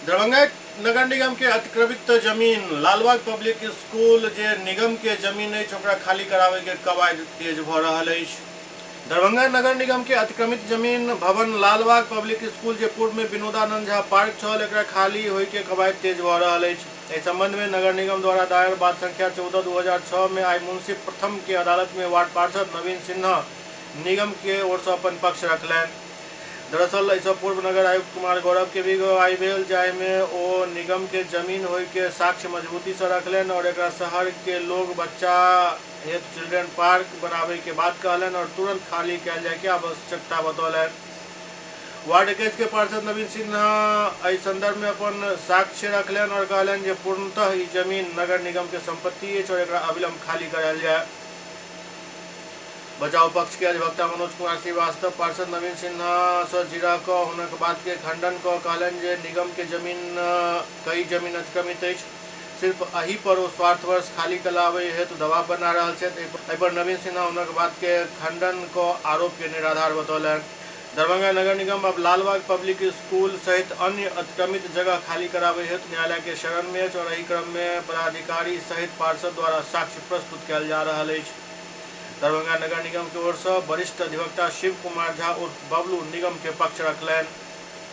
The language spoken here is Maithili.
दरभंगा नगर निगम के अतिक्रमित जमीन लालबाग पब्लिक स्कूल जे निगम के जमीन अछि ओकरा खाली कराबै के कवायद तेज भऽ रहल अछि। दरभंगा नगर निगम के अतिक्रमित जमीन भवन लालबाग पब्लिक स्कूल जे पूर्व में विनोदानंद झा पार्क छल एकरा खाली होय के कवायद तेज भऽ रहल अछि। एहि संबंध में नगर निगम द्वारा दायर वाद संख्या 14/2006 में आई मुंसिफ प्रथम के अदालत में वार्ड पार्षद नवीन सिन्हा निगम के ओर से अपन पक्ष रखलनि। दरअसल एहिसँ पूर्व नगर आयुक्त कुमार गौरव के भी गवाही भेल जाहिमे ओ निगम के जमीन होय के साक्ष्य मजबूती से रखलनि और एकरा शहर के लोग बच्चा हेतु चिल्ड्रन पार्क बनावे के बात कहलनि और तुरंत खाली कयल जाय के आवश्यकता बतौलनि। वार्ड 21 के पार्षद नवीन सिन्हा एहि संदर्भ में अपन साक्ष्य रखलनि और कहलनि जे पूर्णतः ई जमीन नगर निगम के संपत्ति अछि और एकरा अविलंब खाली करायल जाय। बचाव पक्ष के अधिवक्ता मनोज कुमार श्रीवास्तव पार्षद नवीन सिन्हा से जिरह कऽ हुनक बात के खंडन कऽ कहलनि जे निगम के जमीन कई जमीन अतिक्रमित अछि, सिर्फ एहि पर ओ स्वार्थवश खाली कराबै हेतु दबाव बना रहल छथि। एहि पर नवीन सिन्हा हुनक बात के खंडन कऽ आरोप के निराधार बतौलनि। दरभंगा नगर निगम अब लालबाग पब्लिक स्कूल सहित अन्य अतिक्रमित जगह खाली कराबै हेतु न्यायालय के शरण में अछि और एहि क्रम में पदाधिकारी सहित पार्षद द्वारा साक्ष्य प्रस्तुत कयल जा रहल अछि। दरभंगा नगर निगम के ओर से वरिष्ठ अधिवक्ता शिव कुमार झा उर्फ बबलू निगम के पक्ष रखलनि।